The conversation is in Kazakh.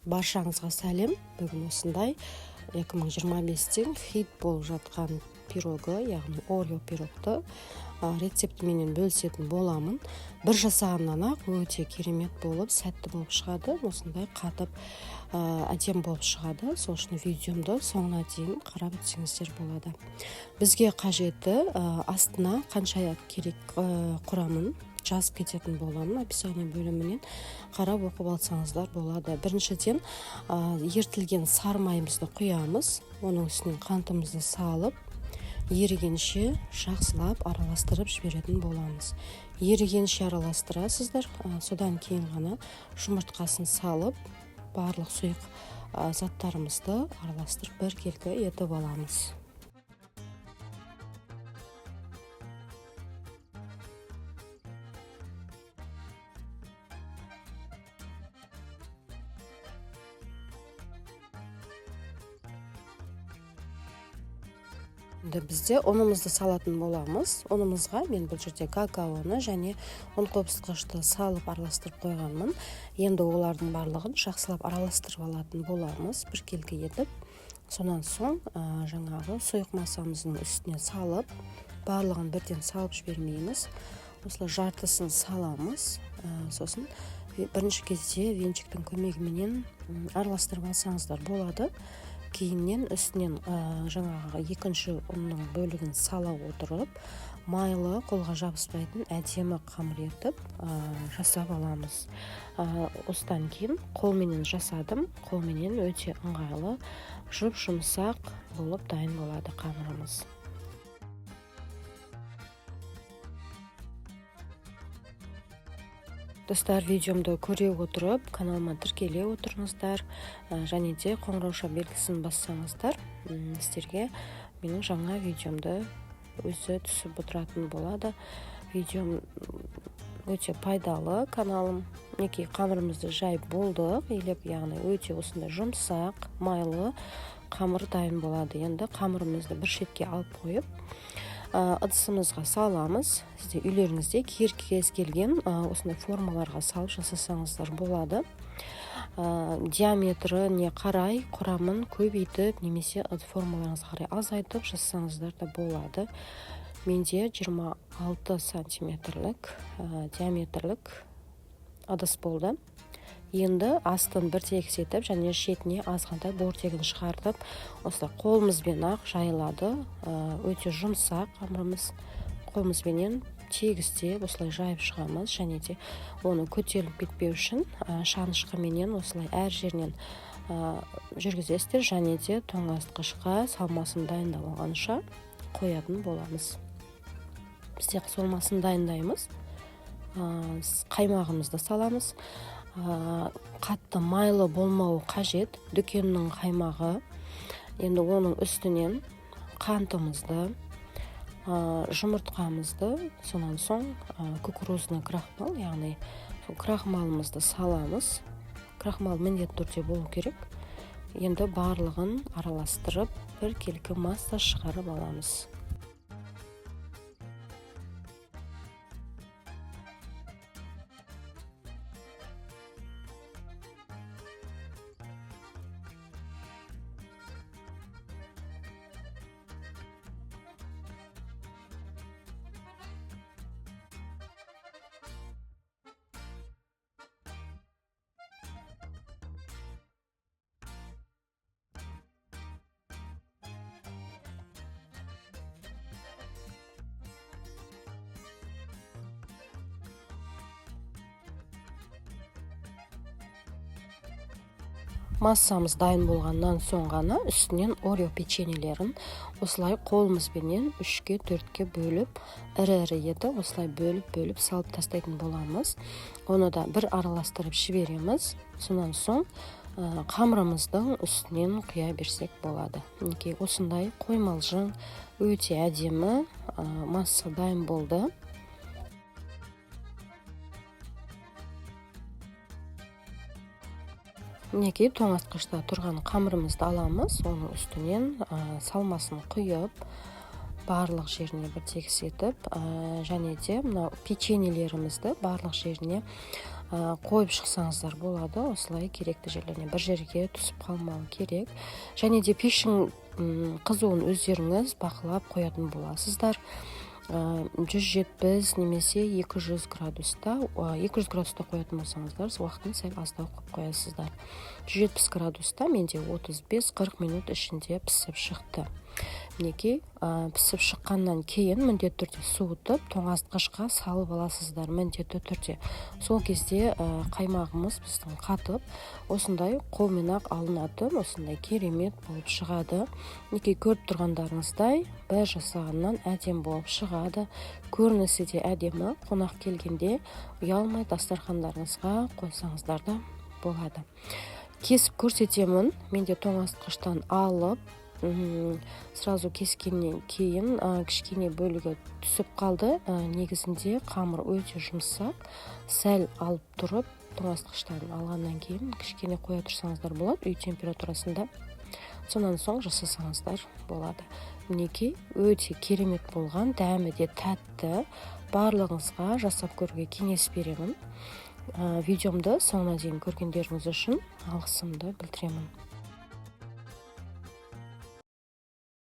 Баршаңызға сәлем. Бүгін осындай 2025-тен хит болып жатқан пирогы, яғни Орео пирогты рецептіменен бөлісетін боламын. Бір жасағаннан ақ өте керемет болып, сәтті болып шығады. Осындай қатып, әдемі болып шығады. Сол үшін видеомды соңына дейін қарап өтсеңіздер болады. Бізге қажеті астына қанша керек құрамын жазып кететін боламын, описание бөлімінен қарап оқып алсаңыздар болады. Біріншіден, ерітілген сары майымызды құямыз, оның үстінен қантымызды салып, ерігенше жақсылап араластырып жіберетін боламыз. Ерігенше араластырасыздар, содан кейін ғана жұмыртқасын салып, барлық сұйық заттарымызды араластырып, біркелкі етіп аламыз. Енді бізде ұнымызды салатын боламыз. Ұнымызға мен бұл жерде какаоны және ұн қопсытқышты салып араластырып қойғанмын. Енді олардың барлығын жақсылап араластырып алатын боламыз біркелкі етіп. Сонан соң жаңағы сұйық массамыздың үстіне салып, барлығын бірден салып жібермейміз, осылай жартысын саламыз. Сосын бірінші кезде венчиктің көмегіменен араластырып алсаңыздар болады. Кейіннен үстінен жаңағы екінші ұнның бөлігін сала отырып, майлы, қолға жабыспайтын әдемі қамыр етіп жасап аламыз. Осыдан кейін қолменен жасадым. Қолменен өте ыңғайлы, жұп жұмсақ болып дайын болады қамырымыз. Достар, видеомды көре отырып, каналыма тіркеле отырыңыздар және де қоңырауша белгісін бассаңыздар, сіздерге менің жаңа видеомды өзі түсіп отыратын болады. Видеом өте пайдалы, каналым. Мінекей, қамырымызды жайып болдық елеп, яғни өте осындай жұмсақ, майлы қамыр дайын болады. Енді қамырымызды бір шетке алып қойып, ыдысымызға саламыз. Сізде үйлеріңізде кез келген осындай формаларға салып жасасаңыздар болады. Диаметріне қарай құрамын көбейтіп немесе формаларыңызға қарай азайтып жасасаңыздар да болады. Менде 26 сантиметрлік диаметрлік ыдыс болды. Енді астын бір тегіс етіп және шетіне азғантай бортигін шығартып, осылай қолымызбен ақ жайылады. Өте жұмсақ қамырымыз, қолымызбенен тегістеп осылай жайып шығамыз. Және де оны көтеріліп кетпеу үшін шанышқыменен осылай әр жерінен жүргізесіздер және де тоңазытқышқа салмасын дайындап алғанша қоятын боламыз. Бізде салмасын дайындаймыз, қаймағымызды саламыз. Қатты майлы болмауы қажет дүкеннің қаймағы. Енді оның үстінен қантымызды, жұмыртқамызды, сонан соң кукурузный крахмал, яғни сол крахмалымызды саламыз. Крахмал міндетті түрде болу керек. Енді барлығын араластырып, біркелкі масса шығарып аламыз. Массамыз дайын болғаннан соң ғана үстінен Орео печеньелерін осылай қолымызбенен 3-ке, 4-ке бөліп, ірі-ірі етіп осылай бөліп-бөліп салып тастайтын боламыз. Оны да бір араластырып жібереміз. Сонан соң қамырымыздың үстінен құя берсек болады. Мінекей, осындай қоймалжың, өте әдемі масса дайын болды. Мінекей, тоңазытқышта тұрған қамырымызды аламыз, оның үстінен салмасын құйып, барлық жеріне бір тегіс етіп, және де мынау печеньелерімізді барлық жеріне Қойып шықсаңыздар болады. Осылай керекті жерлеріне, бір жерге түсіп қалмау керек. Және де пештің қызуын өздеріңіз бақылап қоятын боласыздар. 170 немесе 200 градуста. 200 градуста қоятын болсаңыздар, уақытын сәл аздау қойып қоясыздар. 170 градуста менде 35-40 минут ішінде пісіп шықты. Мінекей, пісіп шыққаннан кейін міндетті түрде суытып, тоңазытқышқа салып аласыздар міндетті түрде. Сол кезде қаймағымыз біздің қатып, осындай қолмен ақ алынатын, осындай керемет болып шығады. Мінекей, көріп тұрғандарыңыздай, бір жасағаннан әдемі болып шығады, көрінісі де әдемі. Қонақ келгенде ұялмай дастархандарыңызға қойсаңыздар да болады. Кесіп көрсетемін. Менде тоңазытқыштан алып, сразу кескеннен кейін кішкене бөлігі түсіп қалды. Негізінде қамыр өте жұмсақ. Сәл алып тұрып, тоңазытқыштан алғаннан кейін кішкене қоя тұрсаңыздар болады үй температурасында, сонан соң жасасаңыздар болады. Мінекей, өте керемет болған, дәмі де тәтті. Барлығыңызға жасап көруге кеңес беремін. Видеомды соңына дейін көргендеріңіз үшін алғысымды білдіремін.